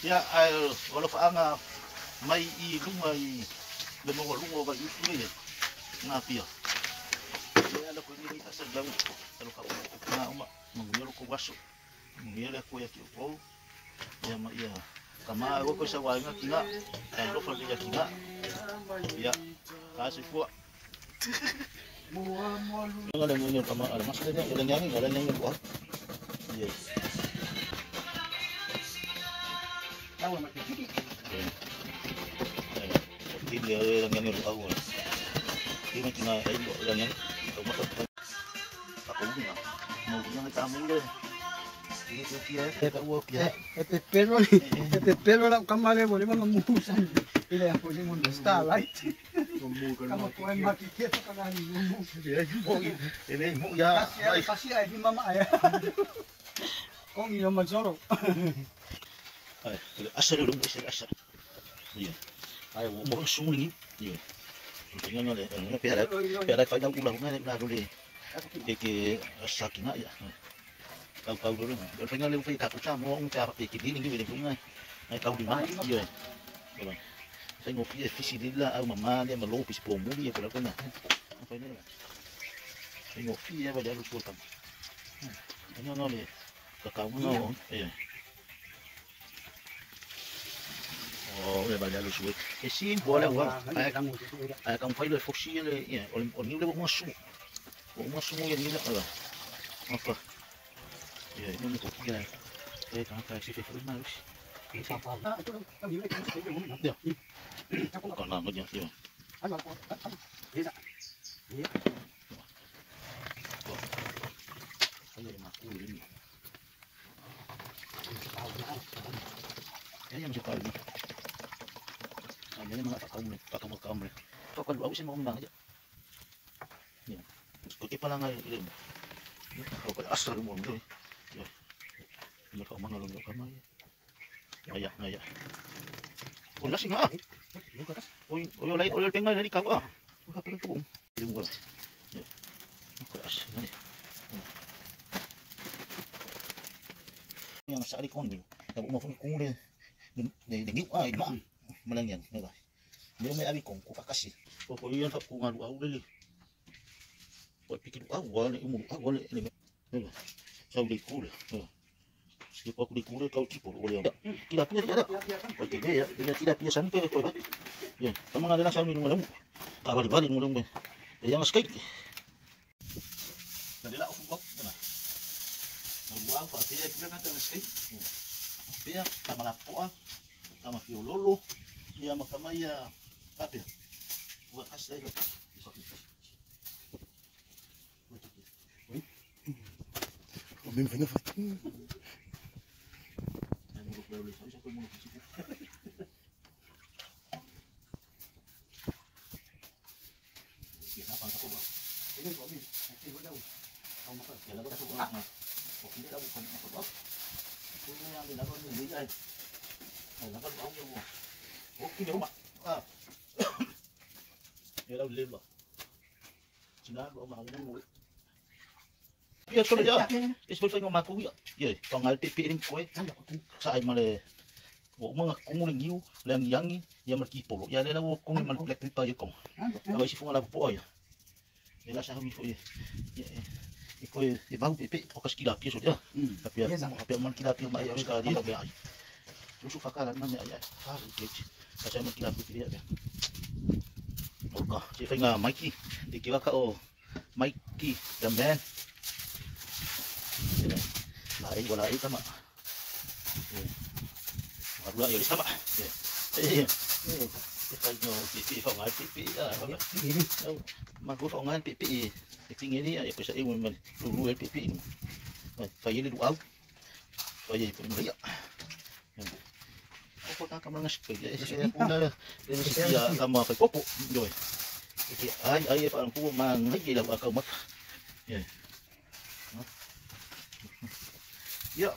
Ia, ae o alofaʻaga mai i luga i le maualuga o Vaiusu nei. Ngapia. Ya la ko ni ta sa lau. Alo ka na uma manguia lo ko waso. Manguia le ko ya ki o. Ya ma ya. Kama ko ko sa wa nga kinga. Ya lo fa ya kinga. Ya. Ka si fu. Nga lang nga kama ala mas le nga lang nga lang nga ko. Yes. Hindi lang yan yung ako. Hindi man ay lang yan. Ako nga. Mo nga tamo le. Te espero la cámara de bolima mamusan. Y le pusimos un starlight. Kama ko ay makikita ka na ni mo. Kasi ay di mama ay. Kung iyo magsoro. Ay, asal lu asal asal. Iya. Ay, mo sung ni. Iya. Tingnan nga le, pera pera fa na ulang nga na dole. Ke saki nga ya. Kau kau dulu. Fa nga le fa ka sa mo ang ta pe ki ni ni ni nga. Ay kau di ma. Iya. Fa ngo fi fi si la au mama le ma lo pi po mo ni ko la ko na. Fa ni. Fa ngo fi ya ba da lu ko tam. Nga nga le ka kau nga. Iya. Oh, le ba lu su. E si bola wa. Ay kang fai le foxi le ya, o ni le mo su. O mo su ya ni le ala. Apa. Ya, ni ko ya. Eh kang ka si fe ma lu. Ya. Còn làm cái gì? Mikey, the man. Lain wala ay tama. Wala ay tama. Ay ay parang po manghigil ako mat. Yeah. Ya.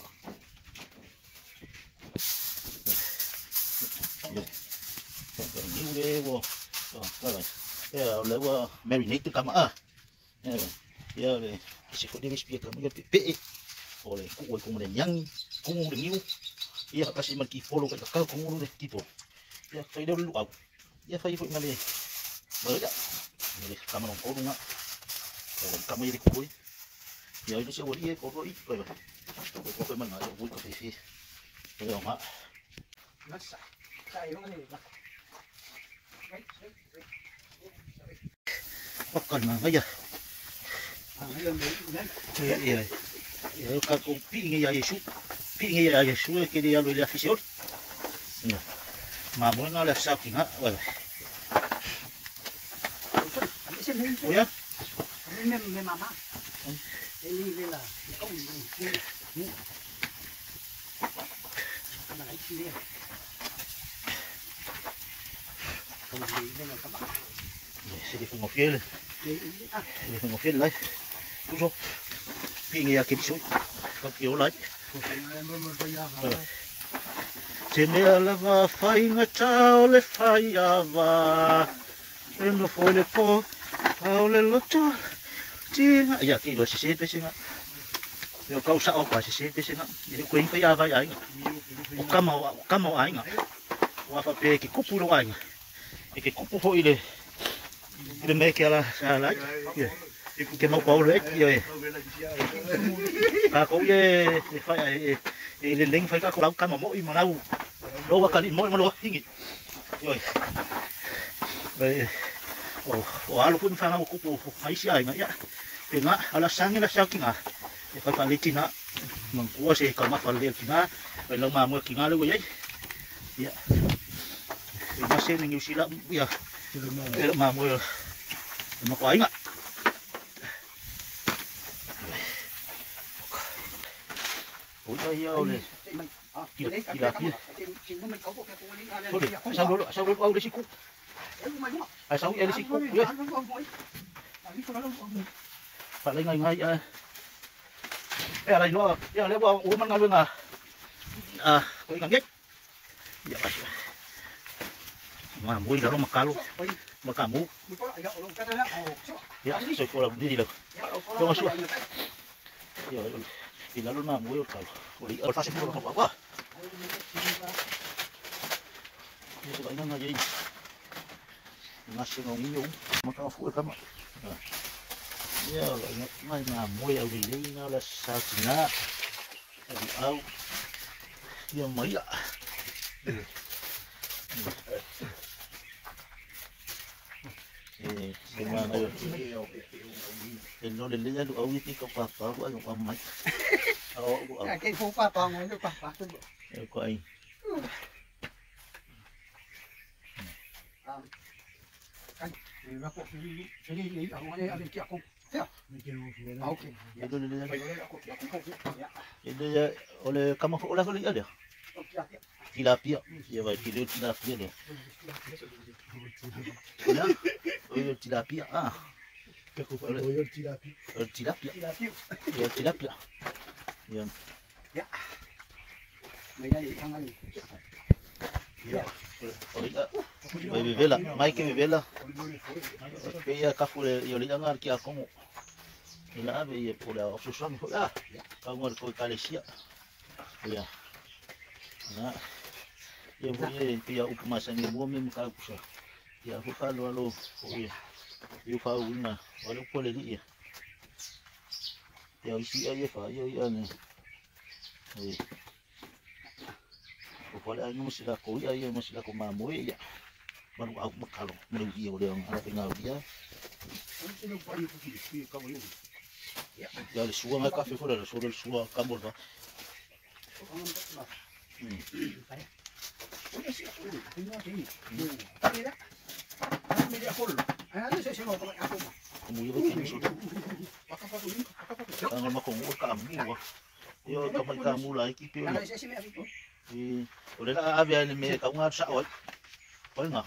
Ya, lewa marinate kama ah. Ya, le si fo de speak kama ya pe. Ole ku ku mo yang ku mo niu. Ya kasi malki follow ka ka ku mo tipo. Ya fai de lu au. Ya fai fo ngale. Bada. Kama nong koru nga. Kama iri koi. Ya ini siya wali ko ko i ko ba. Ko ko man nga ko ko fi. Ko nga. Bakal na ngaya. Ya. Ya ka ko pingi ya Yesu. Pingi ya Yesu ke dia lo ya fisiol. Ma mo nga la sa kinga. Oya. Me mama. C'est des fonds fiel. Les fonds fiel là. Toujours. Pingi ya kibiso. Kakio là. Te mea lava whainga tau le whaiava. E no fo le po. Au le loto. Tinga. Ia ki lo sese pesenga. Yo kau sa o pa sese pesenga. Ye ko inga ia vai ainga. O kama o ainga. Wa fa pe ki kupu lo ainga. E ke kupu ho ile. Ile me ke ala sa la. Ye. Ke mau pau le ye. Ka ko ye e fai e le leng fai ka ko lau kama mo i manau. Lo wa kali mo i malo hingi. Yo. O alo kun whanga o kupu haisi ainga ia. Pe ngā ala sangi la sau ki ngā. E whai ngā. Mangkua se ka mawha leo ki ngā. Wai lau māmua ki ngā lewa iai. Ia. E mase ni New Zealand ia. E lau māmua e mako ainga. O ia ia o le. Kila pia. Sole, sau lolo au le siku. Ai sau ele siku ye. Fa lai ngai ngai a. E ala no, ya le wa o man nga a ko inga nge. Ya ba. Ma mui lo makalo. Makamu. Ya, soy ko la di lo. Yo su. Yo ila lo na mui o kalo. O fa se ko ko wa. Yo ba inga ngai. Nasi ngong iyo maka fu kama ya ngai na moi au le na la sa na au ya mai la eh ma na el no le le au ni ko pa pa ko au mai au au cái phố pa pa ngồi pa pa ko ai ole kama ola ko le tilapia ya vai tilapia le ya oyo tilapia ah oyo tilapia tilapia tilapia ya ya ya Vai vivela, mai que vivela. Peia kafure i oli anga ki a kongo. Ila ave i e pole a osusangi hoi a. Kaunga ko kalesia. Ia. Na. Ia mo e pia upu masangi mo me mka kusa. Ia ho ka lo lo o ia. Ia fa uina, o le pole li ia. Ia isi ia fa ia ia ne. E. O pole ai mo sila ko ia ia mo sila ko mamoe ia. Maru au makalo mo ia o le ala pe ngau ia. Ya le suga ngai kafe fora le suga le suga kamor ba. Como yo que so. Ang makongo ka amu. Yo ka mai ka amu la ki pe. E o le la ave le me ka unga sa oi. Oi nga.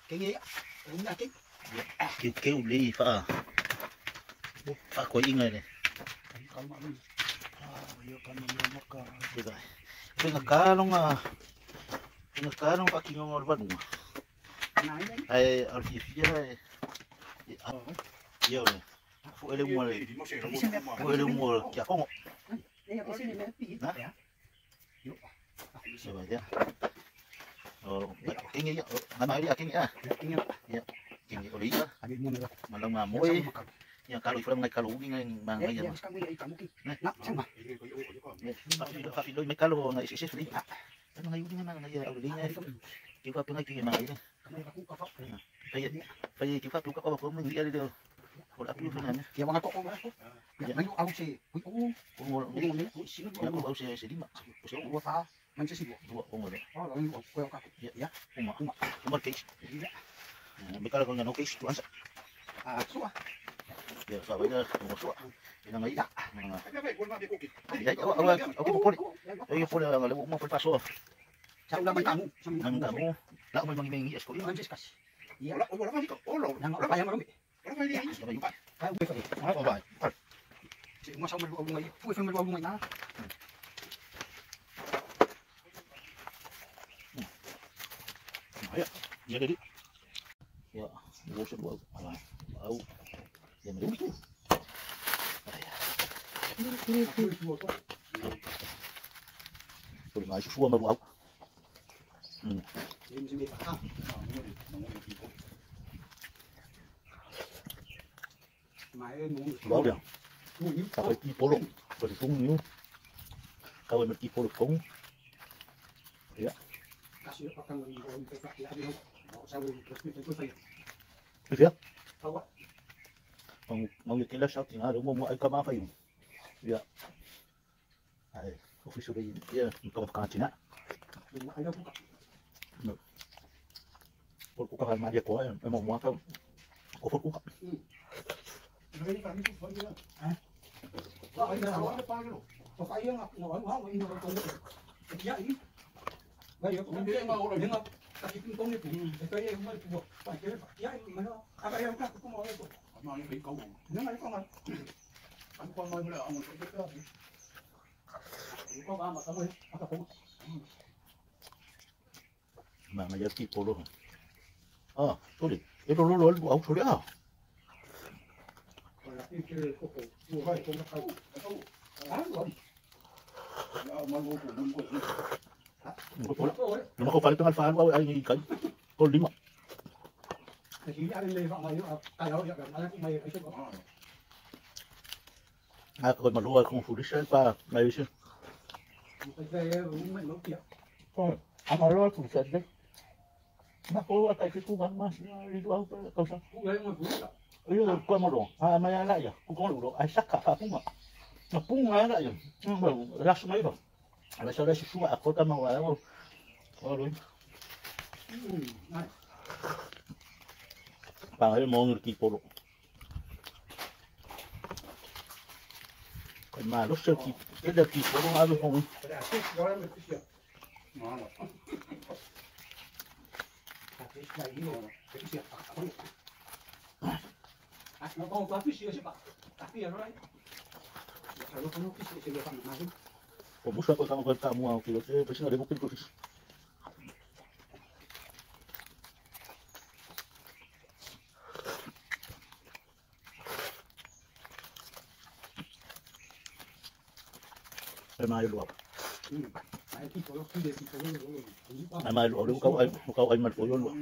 Ke ngi unga ke. Ke ke u le fa. Fa ko inga le. Ka ka longa. Ka longa ki ngongo le vanunga. Ai al fi fi e. Yo le. Fu ele mo le. Fu ele mo ki a kongo. Na? Se va ya. Oh, kingi ya. Nama dia kingi ah. Ya. Ole malanga moe ya kalau ifra ngai kalau ugi ngai mangai ya. Fa fi lo me kalau ngai isi isi ngai ugi ngai mangai ya ole ngai kiu fa ngai ki mangai. Fa fa kiu fa ka ko ngai ya de. Ora api fa ngai. Ya wanga ko ko. Ya ngai au se. Ui u. Ni ni si Ya ko au se se lima. Se u fa man se si bo. Dua ko ngore. Oh, ngai ko ka. Ya. Uma. Uma case. Me kalau ko no case tu ansa. Ah, sua. Ya, sa ba mo sua. Ina ngai ya. Ya, awa awa poli. Ayo poli ang le mo paso. Sa ula man kamu. Nang kamu. La mo mangi mangi esko. Man se kas. Ya. Wala wala ka olo. Nang pa ya marumi. Wala ka ni. Kaya uwi pa. Ah, ba. Si mo sa malu ngai. Pui fa malu ngai na. Ya, ya jadi. Ya, gua sudah dua. Au. Ya, meru itu. Boleh masuk suam baru au. Wow dia. Kau ti polo, bertung ni. Kau mesti polo kong. Ya. Ya. Mau kila sa tinga mo mo ay kama kayo. Ya. Ay, official ya, kau ka tina. No. Por kuka kan maria ko ay mo mo ka. Ko por kuka. Mà giờ kịp luôn. À, thôi đi. Cái đồ lô lô áo số đấy à. Nó không phải tôi phá qua ai cái con lima. À, còn mà lúa không phụ đi pa này chứ. Không, à mà lúa cũng sạch đấy. Mà cô tại cái cô gắng mà đi đâu câu sao? Iyo ko mo lo. Ah ma la ya. Ko ko lo. Ai saka fa puma. Ma puma la ya. Las mai ba. La sa la su a ko ta ma wa o. O lo. Pa el mo ngi polo. Ko ma lo se ki ke da ki polo a lo ko. Como sa ko tama ko tamo ang kilo eh kasi na ko ko. Mai luap. Mai luap kau ai kau ai mal foyo luap.